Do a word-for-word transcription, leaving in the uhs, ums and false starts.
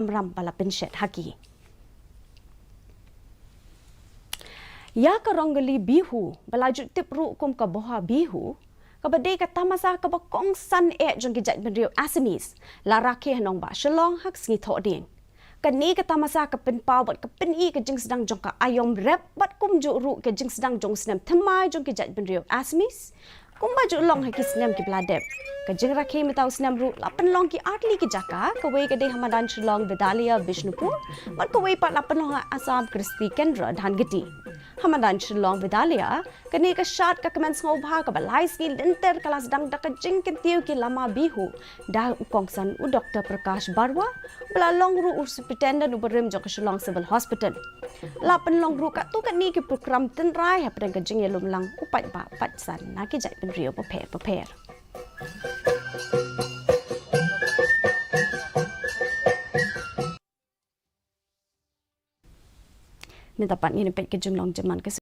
ram ba la pynshet ha ki. Ïa ka Rongoli Bihu, ba la ju tip ruh kum ka Boha Bihu, kaba dei ka tamasa kaba kongsan eh jong ki jaitbynriew Assamese, la rakhe ha nongbah Shillong ha ka sngi Thohdieng. Kane ka tamasa ka pynpaw bad ka pyni ka jingsdang jong ka aïom rep bad kumjuh ruh ka jingsdang jong u snem thymmai jong ki jaitbynriew Assamese, kumba ju long ha ki snem kiba la dep. Ka jingrakhe mynta u snem ruh la pynlong ki artylli ki jaka, kawei ka dei ha madan Shillong Vidyalaya Bishnupur, bad kawei pat la pynlong ha Assam Kristi Kendra Dhangiti. Ha madan Shillong Vidyalaya, kane ka shad ka kmen sngewbha kaba lai sngi lynter ka la sdang da ka jingkyntiew ki lama Bihu da u kongsan u Doktor Prakash Baruah, ba la long ruh u Superintendent uba rim jong ka Shillong Civil Hospital. La pynlong ruh katto katne ki program tynrai hapdeng ka jingïalum lang u paidbah paidsan na ki jaitbynriew bapher bapher. Mynta pat ngin peit ka jinglong jingman ka